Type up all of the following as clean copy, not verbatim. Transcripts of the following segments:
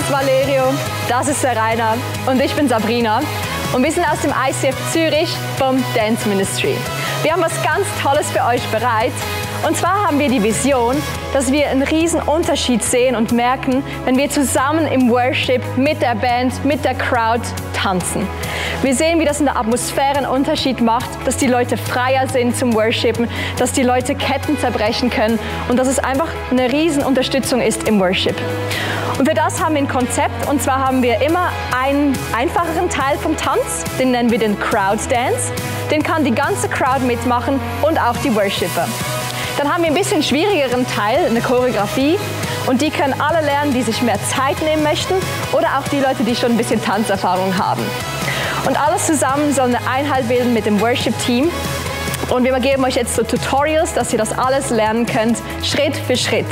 ist Valerio, das ist der Rainer und ich bin Sabrina und wir sind aus dem ICF Zürich vom Dance Ministry. Wir haben was ganz Tolles für euch bereit und zwar haben wir die Vision, dass wir einen riesen Unterschied sehen und merken, wenn wir zusammen im Worship mit der Band, mit der Crowd tanzen. Wir sehen, wie das in der Atmosphäre einen Unterschied macht, dass die Leute freier sind zum Worshipen, dass die Leute Ketten zerbrechen können und dass es einfach eine riesen Unterstützung ist im Worship. Und für das haben wir ein Konzept und zwar haben wir immer einen einfacheren Teil vom Tanz, den nennen wir den Crowd Dance. Den kann die ganze Crowd mitmachen und auch die Worshipper. Dann haben wir ein bisschen schwierigeren Teil, eine Choreografie. Und die können alle lernen, die sich mehr Zeit nehmen möchten oder auch die Leute, die schon ein bisschen Tanzerfahrung haben. Und alles zusammen soll eine Einheit bilden mit dem Worship-Team. Und wir geben euch jetzt so Tutorials, dass ihr das alles lernen könnt, Schritt für Schritt.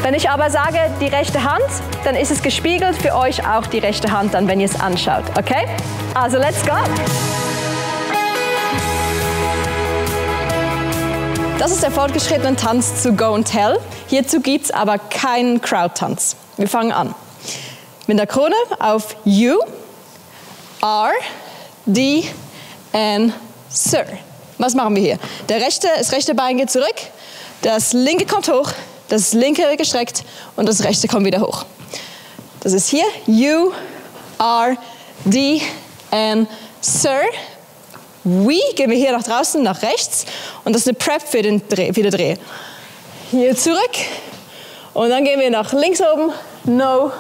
Wenn ich aber sage, die rechte Hand, dann ist es gespiegelt für euch auch die rechte Hand, dann, wenn ihr es anschaut. Okay? Also, let's go! Das ist der fortgeschrittene Tanz zu Go and Tell. Hierzu gibt es aber keinen Crowd-Tanz. Wir fangen an. Mit der Krone auf U, R, D, N, Sir. Was machen wir hier? Das rechte Bein geht zurück, das linke kommt hoch, das linke wird gestreckt und das rechte kommt wieder hoch. Das ist hier U, R, D, N, Sir. We gehen wir hier nach draußen, nach rechts und das ist eine Prep für den Dreh. Hier zurück und dann gehen wir nach links oben. No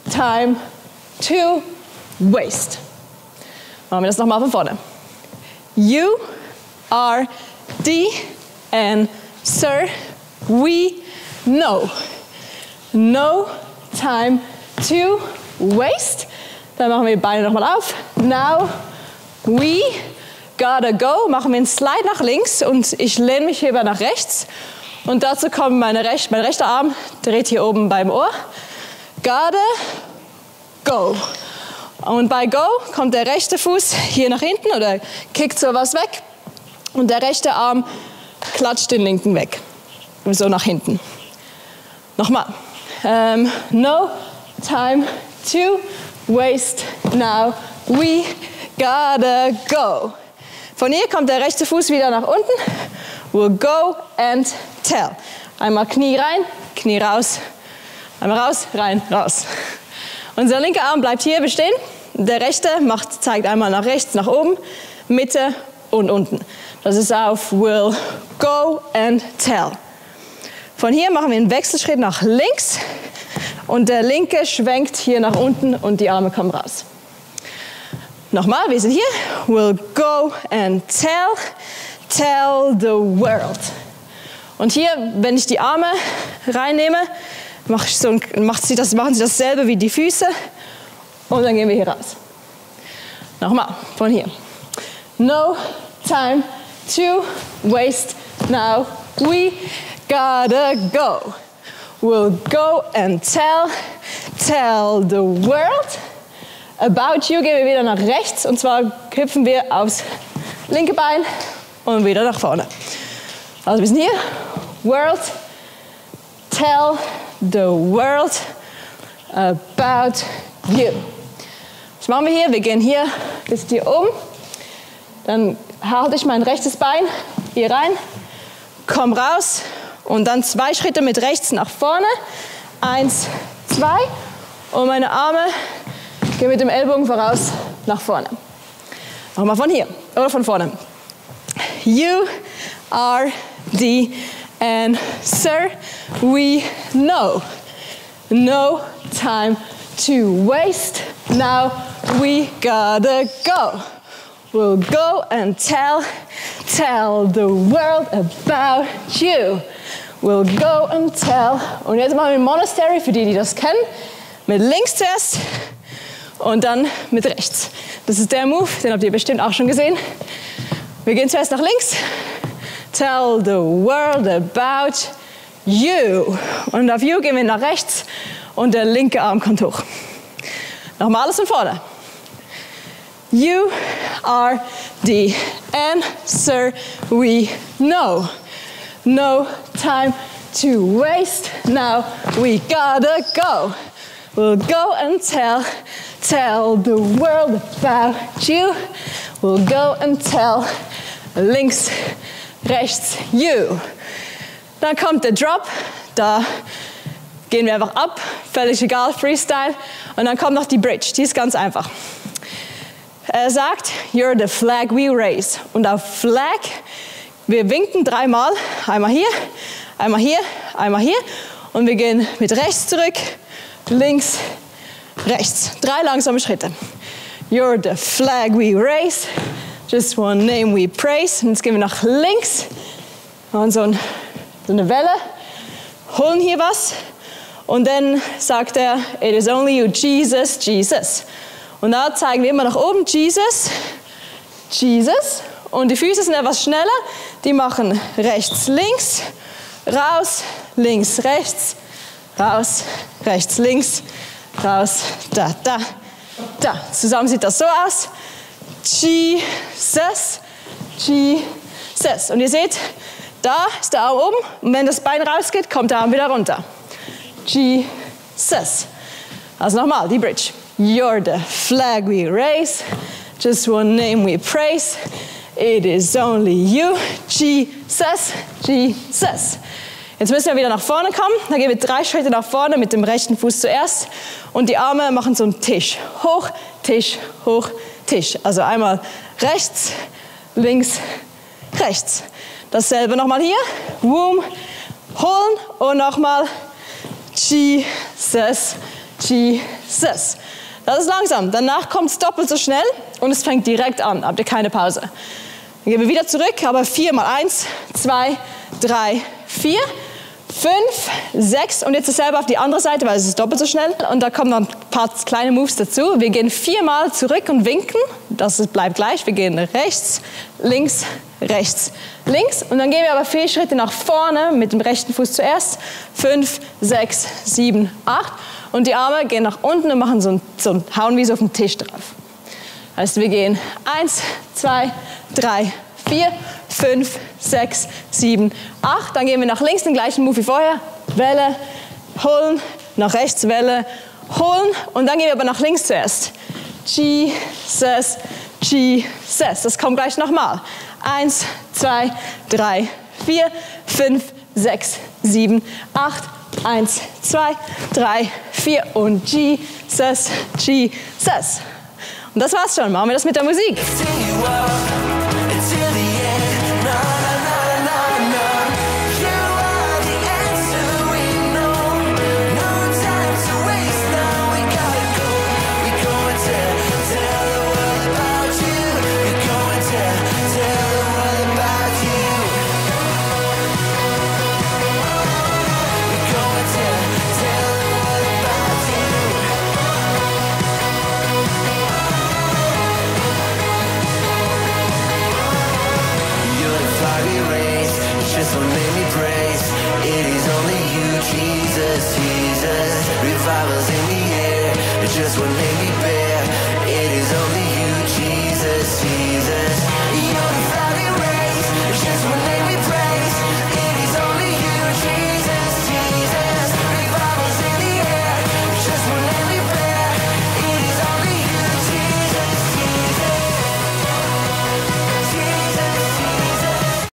time to waste. Machen wir das nochmal von vorne. U, R, D, N, Sir, we, no. No time to waste. Dann machen wir die Beine nochmal auf. Now, we, gotta go. Machen wir einen Slide nach links und ich lehne mich hierbei nach rechts. Und dazu kommt mein rechter Arm, dreht hier oben beim Ohr. Gotta go. Und bei Go kommt der rechte Fuß hier nach hinten oder kickt sowas weg. Und der rechte Arm klatscht den linken weg. So nach hinten. Nochmal. No time to waste. Now we gotta go. Von hier kommt der rechte Fuß wieder nach unten. We'll go and tell. Einmal Knie rein, Knie raus. Einmal raus, rein, raus. Unser linker Arm bleibt hier bestehen. Der rechte zeigt einmal nach rechts, nach oben, Mitte und unten. Das ist auf We'll go and tell. Von hier machen wir einen Wechselschritt nach links. Und der linke schwenkt hier nach unten und die Arme kommen raus. Nochmal, wir sind hier. We'll go and tell the world. Und hier, wenn ich die Arme reinnehme, machen sie dasselbe wie die Füße. Und dann gehen wir hier raus. Nochmal, von hier. No time to waste. Now we gotta go. We'll go and tell the world. About you gehen wir wieder nach rechts und zwar hüpfen wir aufs linke Bein und wieder nach vorne. Also wir sind hier. World, tell the world about you. Was machen wir hier? Wir gehen hier bis hier oben. Dann halte ich mein rechtes Bein hier rein, komm raus und dann 2 Schritte mit rechts nach vorne. 1, 2 und meine Arme gehen mit dem Ellbogen voraus nach vorne. Nochmal von hier oder von vorne. You, R, D, N, Sir, we, no. No time to waste. Now we gotta go. We'll go and tell the world about you. We'll go and tell. Und jetzt machen wir Monastery für die, die das kennen. Mit links zuerst. Und dann mit rechts. Das ist der Move, den habt ihr bestimmt auch schon gesehen. Wir gehen zuerst nach links. Tell the world about you. Und auf you gehen wir nach rechts und der linke Arm kommt hoch. Nochmal alles von vorne. You are the answer we know. No time to waste. Now we gotta go. We'll go and tell the world about you. We'll go and tell links, rechts, you. Dann kommt der Drop, da gehen wir einfach ab, völlig egal, Freestyle. Und dann kommt noch die Bridge, die ist ganz einfach. Er sagt, you're the flag we raise. Und auf Flag, wir winken 3-mal, einmal hier, einmal hier, einmal hier. Und wir gehen mit rechts zurück, links, rechts. 3 langsame Schritte. You're the flag we raise, just one name we praise. Und jetzt gehen wir nach links, machen so eine Welle, holen hier was. Und dann sagt er, it is only you, Jesus, Jesus. Und da zeigen wir immer nach oben, Jesus, Jesus. Und die Füße sind etwas schneller. Die machen rechts, links, raus, links, rechts, raus, rechts, links, raus, da, da, da. Zusammen sieht das so aus. Jesus, Jesus. Und ihr seht, da ist der Arm oben. Und wenn das Bein rausgeht, kommt der Arm wieder runter. Jesus. Also nochmal, die Bridge. You're the flag we raise, just one name we praise. It is only you, Jesus, Jesus. Jetzt müssen wir wieder nach vorne kommen. Dann gehen wir 3 Schritte nach vorne mit dem rechten Fuß zuerst. Und die Arme machen so einen Tisch. Hoch, Tisch, hoch, Tisch. Also einmal rechts, links, rechts. Dasselbe nochmal hier. Boom, holen und nochmal Jesus, Jesus. Das ist langsam. Danach kommt es doppelt so schnell und es fängt direkt an. Habt ihr keine Pause. Dann gehen wir wieder zurück, aber 4 mal 1, 2, 3, 4, 5, 6 und jetzt dasselbe auf die andere Seite, weil es ist doppelt so schnell. Und da kommen noch ein paar kleine Moves dazu. Wir gehen 4-mal zurück und winken. Das bleibt gleich. Wir gehen rechts, links, rechts, links. Und dann gehen wir aber 4 Schritte nach vorne mit dem rechten Fuß zuerst. 5, 6, 7, 8. Und die Arme gehen nach unten und machen hauen wie so auf den Tisch drauf. Also wir gehen 1, 2, 3, 4, 5, 6, 7, 8. Dann gehen wir nach links, den gleichen Move wie vorher. Welle, holen, nach rechts, Welle, holen. Und dann gehen wir aber nach links zuerst. Jesus, Jesus. Das kommt gleich nochmal. 1, 2, 3, 4, 5, 6, 7, 8. 1, 2, 3, 4 und Jesus, Jesus. Und das war's schon. Machen wir das mit der Musik. Just one name